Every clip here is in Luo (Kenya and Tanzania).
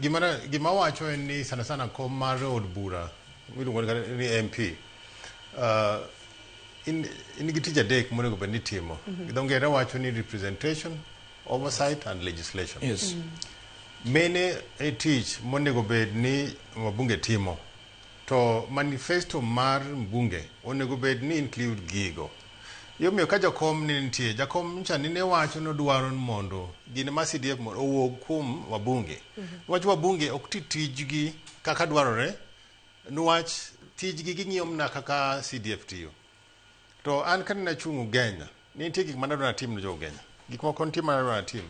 Gima wacho en ni sana sana kom mar od bura miluongo ni MP, in gi tich adek monego bed ni itimo. Gi dho ngere wacho ni representation, oversight and legislation. Mene e tich monego bed ni wabunge timo. To manifesto mar mbunge onego bed ni include gigo. Yomiyo ka jakom ne nitie, jakom cha nene wacho ni odwaro ni mondo gine ma CDF mondo owuog kuom wabunge. Niwach wabunge ok ti tijgi kaka dwarore, niwach tijgi ging'iyo mana kaka CDF tiyo. To an kane nachung' Ugenya, ne nitie gik mane adwa natim ne jo Ugenya. Gik moko nitie mane adwa natim.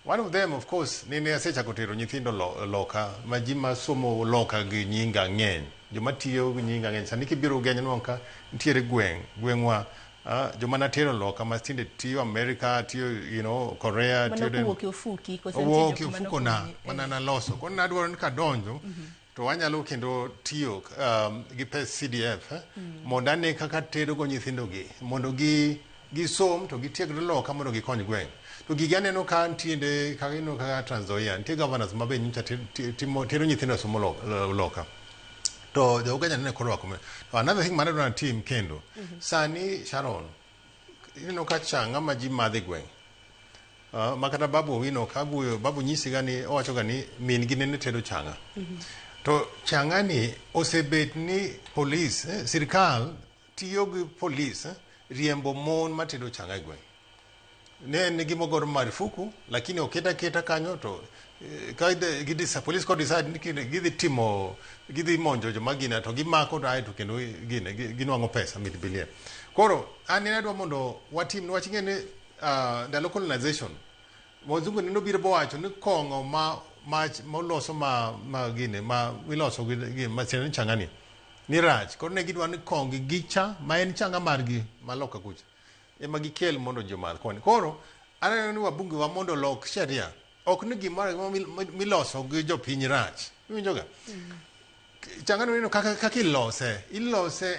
One of them, of course, nene asechako tero nyithindo loka, ma ji masomo loka gi nyinga ng'eny. Joma tiyo gi nyinga ng'eny. Sani kibiro Ugenya nwang'o ka nitiere gweng', gweng'wa, joma natero loka ma tinde tiyo America, tiyo, Korea, Mano tiyo kowuok e ofuki, koso nitie owuok e jok mane ofuko na, okonyi? mana naloso. Koro nadwaro ni kadonjo, to wanyalo kendo tiyo gi pes CDF, mondo ane kaka tero go nyithindo gi, mondo gi gisom to gitiegre loka mondo gikony gweng'. To gigi aneno ka ntiende kaka ineno kaka Trans Nzoia, nitie governors ma be nyocha timo tero nyithindo somo loka. To jo Ugenya nene korwako. To another thing mane adwa natim kendo, sani Sharon, ineno ka changa ma ji madho e gweng'. Ma kata Babu Owino ka wuoyo, Babu nyisi ga ni owacho ga ni min gi nene tedo changa. To changa ni osebet ni police, sirkal tiyo gi police, riembo mon matedo changa e gweng'. Ne en gima ogor marufuku, lakini oket aketa kanyo to ka gidisa, police ko decide ni gidhi timo, gidhi monjo joma gine to gimako to ae to kendo gine, ginwang'o pesa mit billion. Koro an ne adwa mondo watim, niwach ing'e ni ndalo colonization, wazungu ne nobiro bowacho ni kong'o ma, ma, moloso ma, ma gine, ma iloso gi, gi ma ni chang'ani, ni rach. Koro ne gidwa ni kong gi cha, ma en changa margi, ma loka kucha, ema gikel mondo ji omadh koni. Koro, aneno ni wabunge wa mondo olok sheria. Ok ni gimoro amora miloso gi jopiny rach. Iwinjo ga? Chang'ano ineno kaka ilose. Ilose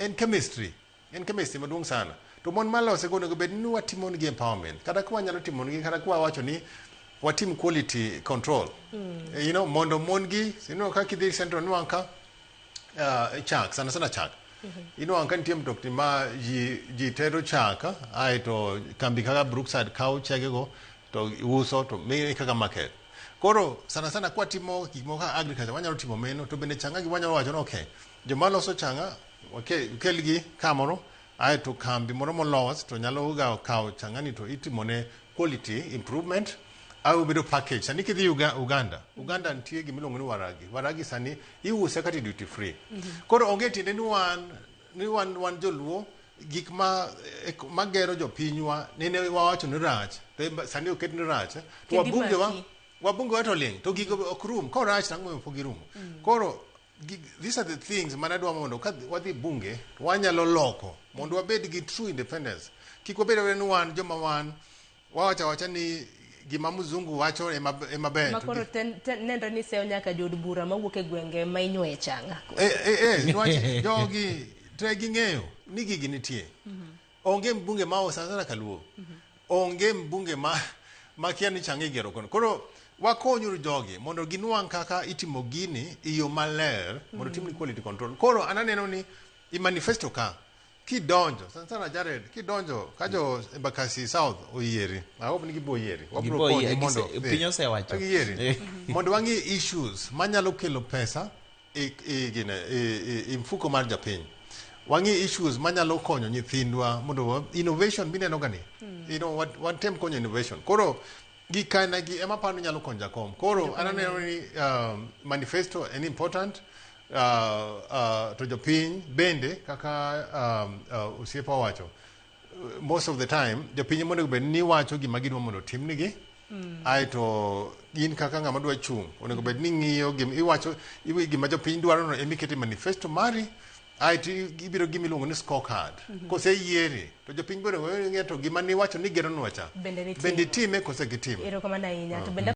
en chemistry. En chemistry maduong' sana. To mon malose go onego bed ni watimo negi empowerment. Kata ka wanyalo timo negi, kata ka wawacho ni watim quality control. Mondo mon gi, kaka idhi Central nwang' ka, chak, sana sana chak. Inwang'o ka nitie mtokni ma ji tero chak, aeto kambi kaka Brookside kawo chagego to uso to miyi kaka market. Koro sana sana kwa timo gik moko kaka agriculture wanyalo timo meno, to bende changa gi wanyalo wacho ni okay, joma loso changa kelgi kamoro, aeto kambi moro molos to nyalo ga kawo changa ni to itimone quality improvement, au bedo package. Sani kidhi Uganda, Uganda nitie gima iluongo ni waragi. Waragi sani iuse kata duty free. Koro onge tiende ni wan joluo gik ma magero jopinywa nene wawacho ni rach, to sani oket ni rach, to Kendo imaki. wabunge wa to ling', to gigo ok rum. Korach to ang'o pok girumo. Koro these are the things mane adwa mondo ka wadhi bunge wanyalo loko mondo wabed gi true independence. Kik wabed ni wan joma wan wawacho awacha ni gima mzungu wacho ema ber. Ma koro nenre ni seyo nyaka jood bura mawuok e gwenge ma inyuoye changa. Niwach jogi te ging'eyo ni gigi nitie. Onge mbunge ma sana sana kaluo. Onge mbunge ma kia ni changa igero kono. Koro wakonyuru jogi mondo ginwang' kaka itimo gini e yo maler mondo timni quality control. Koro an aneno ni i manifesto ka kidonjo sana sana Jared, kidonjo ka jo Embakasi South oyieri, I hope ni gibo yieri. Wabiro Gibo konyi yie, mondo piny osewacho. Giyieri. Mondo wang'i issues manyalo kelo pesa e mfuko mar japiny. Wang'i issues manyalo konyo nyithindwa mondo innovation mineno ga ni. Watem konyo innovation. Koro gikana gi ema paro ni nyalo konyo jakom. Koro an aneno ni manifesto en important. To jopiny bende kaka osiepa owacho, most of the time jopiny monego bed ni wacho gima gidwa mondo otimnigi. Aeto in kaka ng'ama dwa chung' onego bed ni ng'iyo gima iwacho, gima jopiny dwaro no ema iketo e manifesto mari. Aeto ibiro gima iluongo ni scorecard. Koseyieri to jopiny bende ng'eyo to gima niwacho ni geronwa cha Bende nitimo. bende itime kose gitimo. Erokamano ahinya. To bende